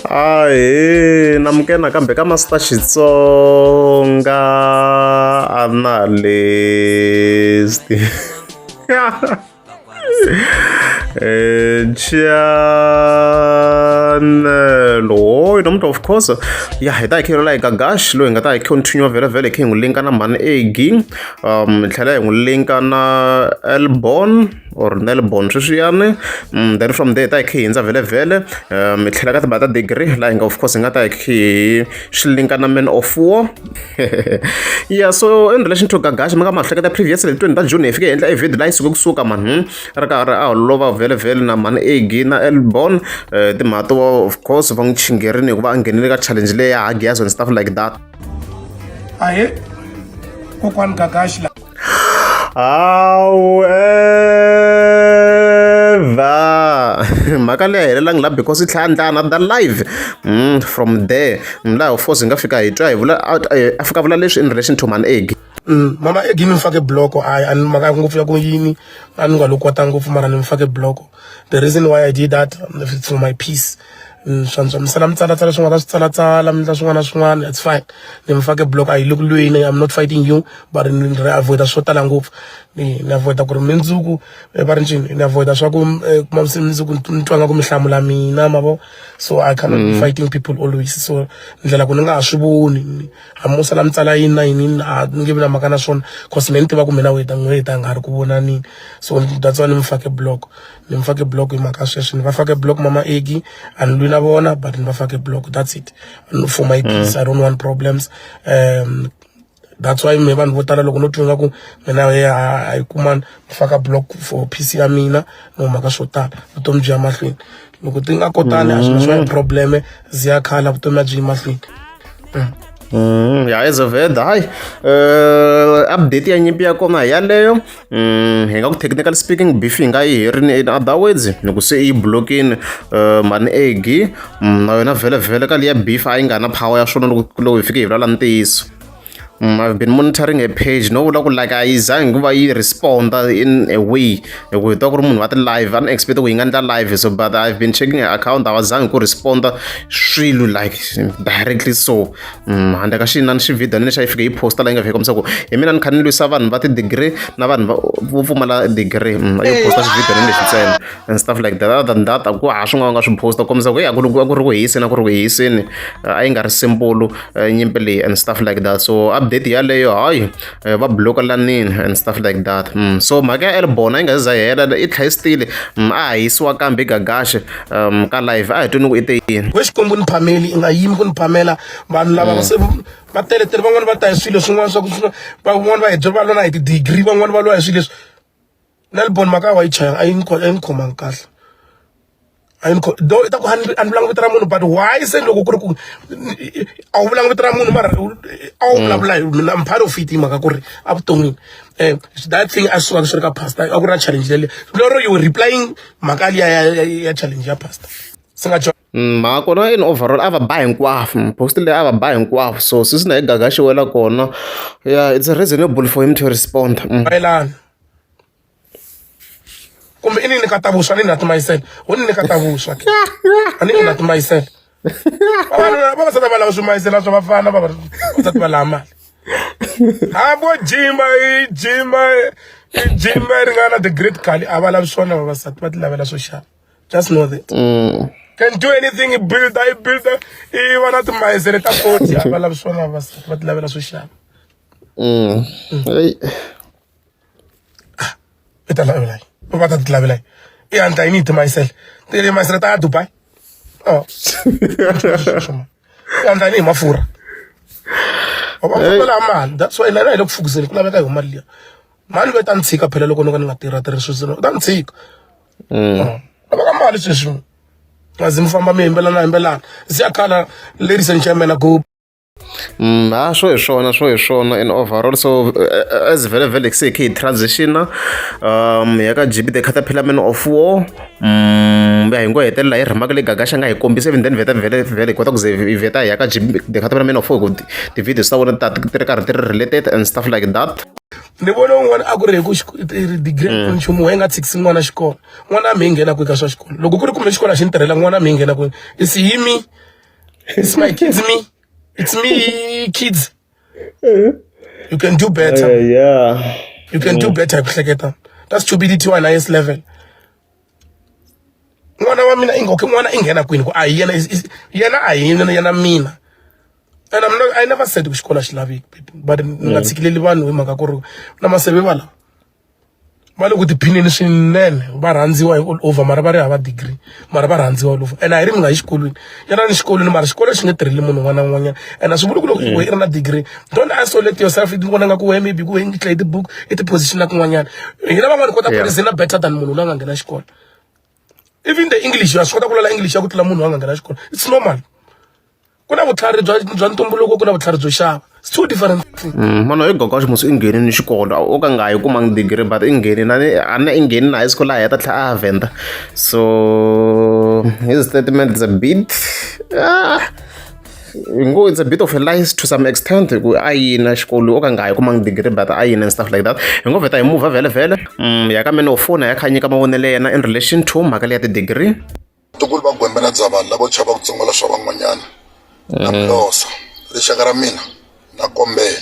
Ahee namukela nakambe ka Master Xitsonga Analyst channel hoyi namuntlha of course ya hi ta hi khe la hi gagash loyi hi nga ta hi continue vhele vhele hi khe hi n'wi linka na mhani egi um hi tlhela hi n'wi linka na elbon or Nelbon sweswiyani mm, then from there hi ta hi khe hi hindza vhele vhele um hi tlhela ka timhaka ta degree laha hi nga of course hi nga ta hi khe hi swi linka na man of war yeah so in relation to gagash mi nga ma hleketa previously 20 ta june hi fike hi endla e video laha yi suke kusuka man hmm? ri karhi a holova vhele vhele na mhani egi na elbon eh, timhaka to of course va n'wi chingerini hikuva a nghenile ka challenge leyi ya hagiyazo and stuff like that Ahe, kokwani Gagashi la. However, mhaka leyi a helelangi la because yi tlhela ndla another live from there laha of course hi nga fika hi twa hi vula a fika vula leswi in relation to man egg Mama egg ni fake bloko a a ni mhaka ngopfu ya ku yini a ni nga lo kwata ngopfu mara ni mi fake bloko the reason why I did that it's for my peace swa mi sala mi tsalatsala swin'wana ta swi tsalatsala mi endla swin'wana na swin'wana it's fine ni mi fake block a yi le ku lweni I'm not fighting you but ni ri avoid swo tala ngopfu ni ni avoid ku ri mindzuku eh, va ri ncini ni avoid swa ku eh, kuma mundzuku ni twa nga ku mi hlamula mina ma vo so I cannot be fighting people always so ndlela ku ni nga ha swi voni hambi u sala mi tsala yini na yini a ni nge vi na mhaka na swona cause me ni tiva ku mina weta n'we ta nga ha ri ku vonanini so that's why ni mi fake block ni mi fake block hi mhaka sweswo ni va fake block mama Eggy a ni lwi na vona but ni va fake block that's it for my peace I don't want problems that's why me vanhu vo tala loko no twa nga ku mina a hi kumani ni faka block for peace ya mina no mhaka swo tala vutomi byi ya mahlweni loko ti nga kotani a swi na swa problem ziya khala vutomi a byi yi mahlweni Ya as of it hayi update ya nyimpi ya kona hi yaleyo hi nga ku technically speaking beef yi nga yi herini in other words ni ku se yi blokini mhani egi na yona vhele vhele ka liya beef a yi nga na power ya swona loko loko hi fike hi vulavula ntiyiso I've been monitoring a page no vula ku like a yi zangi ku va yi responda in a way hi ku hi twa ku ri munhu wa ti-live a ni expect ku yi nga endla live so but I've been checking her account a va zangi ku responda swilo like directly so handle ka xinani xivhidiyo ni xa yi fike yi posta la yi nga fika kombisa ku hi mina ni kha ni lwisa vanhu va ti-degree na vanhu vo pfumala degree yo posta xivhidiyo lexi ntsena and stuff like that other than that a ku ha swin'wana nga swi posta kombisa ku a ku ri a ku ri ku hiseni a ku ri ku hiseni a yi nga ri simple nyimpi leyi and stuff like that so update yaleyo hayi va blokelanini and stuff like that so mhaka ya elbona yi nga se za yi hela i tlhayisitile a ha hisiwa kambe gagaxe ka live a hi tweni ku i te yini we xikwembu ni phameli i nga yimi ku ni phamela vanhu lava se va teletele van'wani va ta hi swilo swin'wana swa ku van'wani va hi va lwa na hi ti-degree van'wani va lwa hi swilo leswi Nelbon mhaka wa yi chaya a yi ni a yi ni khomangi kahle a yi ni though i ta ku a ni a ni vulanga vito ra munhu but why se loko ku ri ku a wu vulanga vito ra munhu mara a wu vulavula hi mina I'm part of it hi mhaka ku ri evuton'wini that thing a swi swi ri ka pastor a ku ri na challenge lele lero you were replying mhaka liya ya ya challenge ya pastor se nga Mhaka kona in overall a va ba hinkwavo post leyi a va ba hinkwavo so since na hi gaga xi wela kona yeah it's reasonable for him to respond. Mayelana kumbe i ni nyika ta vuswa ni na timayisele wo ni nyika ta vuswa ke a ni na timayisele vavanuna vavasati va lava swimayisela swa vafana vavasati va lava mali hambi wo jima i jima i jima i ringana the great kali a va lavi swona vavasati va ti lavela swo xava just know that can do anything i builder i builder i va na timayisele ta 40 a va lavi swona vavasati va ti lavela swo xava Hey. I ta lavela yini va ta ti lavela yini i handla yini hi timayisele timayisele ta ya Dubai oh i handla yini hi mafurha va fambela mali that's why na hi le ku fukuzeni ku laveka hi mali liya mali loyi ta ni tshika phela loko no ka ni nga tirha tirhi sweswi u ta ni tshika laveka mali sweswi nga zi mi famba mi yimbelana yimbelana siya khala ladies and gentlemen go. Ha swo hi swona, swo hi swona in overall. So as vhele vhele se hi kha hi transition-a hi ya ka GB the Caterpillar Man of War. Ya hi ngo hetelela hi remark leyi Gagash a nga hi kombisa, even then vheta vhele vhele hi kota ku ze hi vheta hi ya ka GB the Caterpillar Man of War, hi ku ti-videos ta vona ta ti ri karhi ti ri related and stuff like that. Ni vona un'wana a ku ri hi ku degree mm. nchumu wa yi nga tshikisi n'wana xikolo, n'wana a mi nghena kwihi ka swa xikolo? Loko ku ri kumbe xikolo a xi ni tirhela, n'wana a mi nghena kwihi? It's he me, it's my kids, me, it's me kids. You can do better. You can do better. Hi ku hleketa, that's stupidity one highest level. N'wana wa mina inga okay, n'wana i nghena kwini ku a hi yena, yena a hi yena, yena mina. And I'm not, I never said ku xikolo a xi laveki, but ni nga tshikileli vanhu hi mhaka ku ri na maseve va lava va le ku tiphineni swinene, va rhandziwa hi all over, mara va ri hava degree, mara va rhandziwa all over. And a hi ri mi nga yi xikolweni, yana ni xikolweni, mara xikolo xi nge tirheli munhu un'wana na un'wanyana. And a swi vuli ku loko i ri na degree, don't isolate yourself, i vona nga ku wehe maybe ku wehe ngi hlayi tibuku i ti-position na kun'wanyana. Hina van'wana kota ku better than munhu loyi a nga nghena xikolo. Even the English, wa swi kota ku lwela English ya ku tlula munhu loyi a nga nghena xikolo. It's normal. Ku na vutlhari bya ntumbuluko, ku na vutlhari byo xava. It's two different things. Mano hi gogo musi i nghenini xikolo, o ka nga yi kumangi degree, but i ngheni na a na i ngheni na high school, a heta tlhela a vhenda. So his statement is a bit, ah, ngo it's a bit of a lies to some extent, hi ku a yina xikolo, o ka nga yi kumangi degree, but a yina and stuff like that. Hi ngo vheta hi muvha vhele vhele ya ka mene u fona ya kha nyika mavonelo ya yena in relation to mhaka leya ti-degree. Vatukulu va Gwembe na Dzavani lavo chava ku tsongola swa van'wanyana na mi losa rixaka ra mina. Na kombela,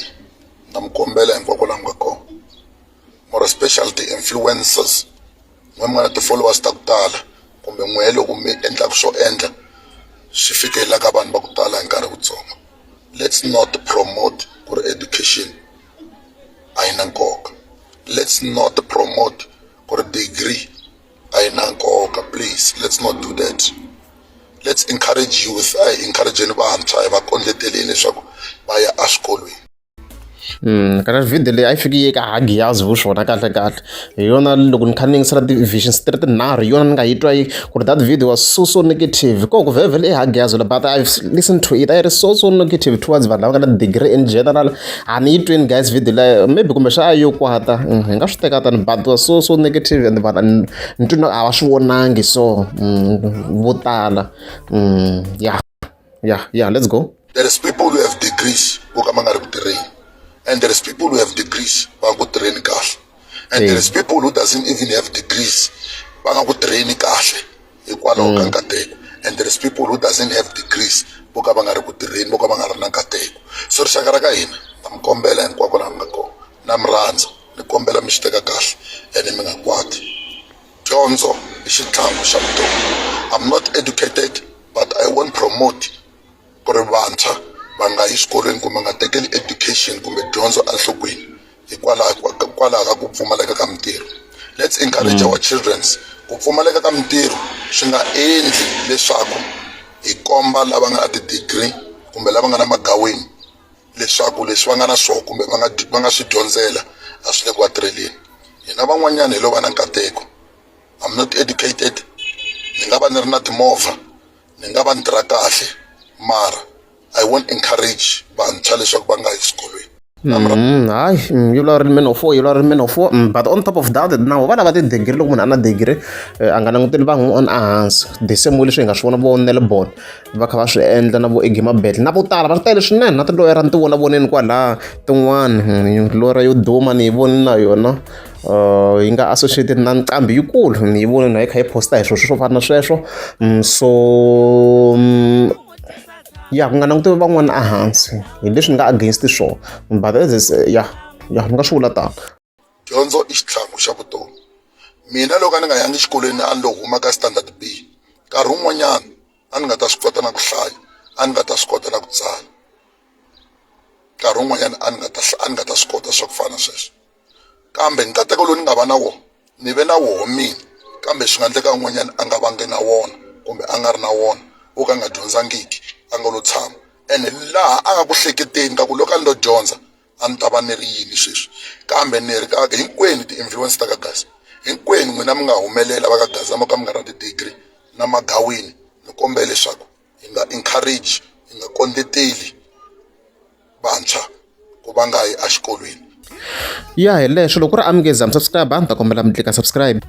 na mi kombela hinkwako laha mi nga kona, more especially ti-influencers, n'we mi nga na ti-followers ta ku tala, kumbe n'wehe loko mi endlaka swo endla swi fikelela ka vanhu va ku tala hi nkarhi wutsongo, let's not promote ku ri education a yi na nkoka. Let's not promote ku ri degree a yi na nkoka. Please, let's not do that. Let's encourage youth. A hi encourageni vantshwa, hi va kondleteleni leswaku va ya eswikolweni. Kana video leyi a yi fiki yi ka hagiyazi vo swona kahle kahle. Hi yona loko ni kha ni yingisela ti-visions ti ri tinharhu, hi yona ni nga yi twa yi ku ri that video was so so negative. Ko ku vhele vhele i hagiyazi, but I've listened to it, a yi ri so so negative towards vanhu lava nga na degree in general. A ni yi twini guys video leyo, maybe kumbe xa a yo kwata, hi nga swi teka tani, but was so so negative and vanhu ni twi a va swi vonangi. So vo tala, yeah, let's go. There is people who have degrees vo ka va nga ri ku tirheni, and there is people who have degrees va nga ku tirheni kahle, and there is people who doesn't even have degrees va nga ku tirheni kahle hikwalaho ka nkateko, and there is people who doesn't have degrees vo ka va nga ri ku tirheni, vo ka va nga ri na nkateko. So rixaka ra ka hina, na mi kombela hinkwako laha mi nga kona, na mi rhandza, ni kombela mi swi teka kahle ene mi nga kwati. Dyondzo i xitlhangu xa vutomi. I'm not educated, but I won't promote ku ri vantshwa va nga yi swikolweni kumbe nga tekeli education kumbe dyondzo enhlokweni hikwalaho kwalaho ka ku pfumaleka ka mintirho. Let's encourage our childrens. Ku pfumaleka ka mintirho swi nga endli leswaku hi komba lava nga na ti-degree kumbe lava nga na magaweni leswaku leswi va nga na swona kumbe va nga swi dyondzela a swi le ku va tirheleni. Hina van'wanyana hi lo va na nkateko. I'm not educated, ni nga va ni ri na timovha, ni nga va ni tirha kahle, mara I won't encourage vantshwa leswaku va nga yi swikolweni. Hayi, yi vula ri man of war, yi vula ri man of war. But on top of that, na va lava ti-degree, loko munhu a na degree a nga languteli van'wana ehansi, the same way leswi hi nga swi vona vo Nelbon va kha va swi endla na vo Iggy Mabedle na vo tala va tele swinene, na tiloyara ni ti vona voneni kwalaha tin'wani, loyara yo duma ni yi voni na yona, yi nga associated na nqambi yikulu, ni yi voni na yi kha yi posta hi swilo swo fana na sweswo. So ya ku nga langutiwi van'wana ehansi hi leswi ni nga against swona, but as ya ni nga swi vula tano. Dyondzo i xitlhangu xa vutomi. Mina loko a ni nga yangi xikolweni, a ni lo huma ka standard B, nkarhi wun'wanyana a ni nga ta swi kota na ku hlaya, a ni nga ta swi kota na ku tsala. Nkarhi wun'wanyana a ni nga ta swi kota swa ku fana na sweswo, kambe nkateko lowu ni nga va na wona, ni ve na woho mina, kambe swi nga endleka un'wanyana a nga vangi na wona kumbe a nga ri na wona, wo ka nga dyondzangiki, a nga lo tshama ene laha a nga ku hleketeni ka ku loko a ni lo dyondza a ni ta va ni ri yini sweswi. Kambe ni ri ka hinkwenu ti-influence ta ka Gaza, hinkwenu n'wina mi nga humelela va ka Gaza, mo ka mi nga ri na ti-degree na magawini, ni kombela leswaku hi nga encourage, hi nga kondleteli. Vantshwa ku va nga yi exikolweni. Ya hi leswo loko ku ri a mi nge za mi subscribe a ni ta kombela mi tlika subscribe.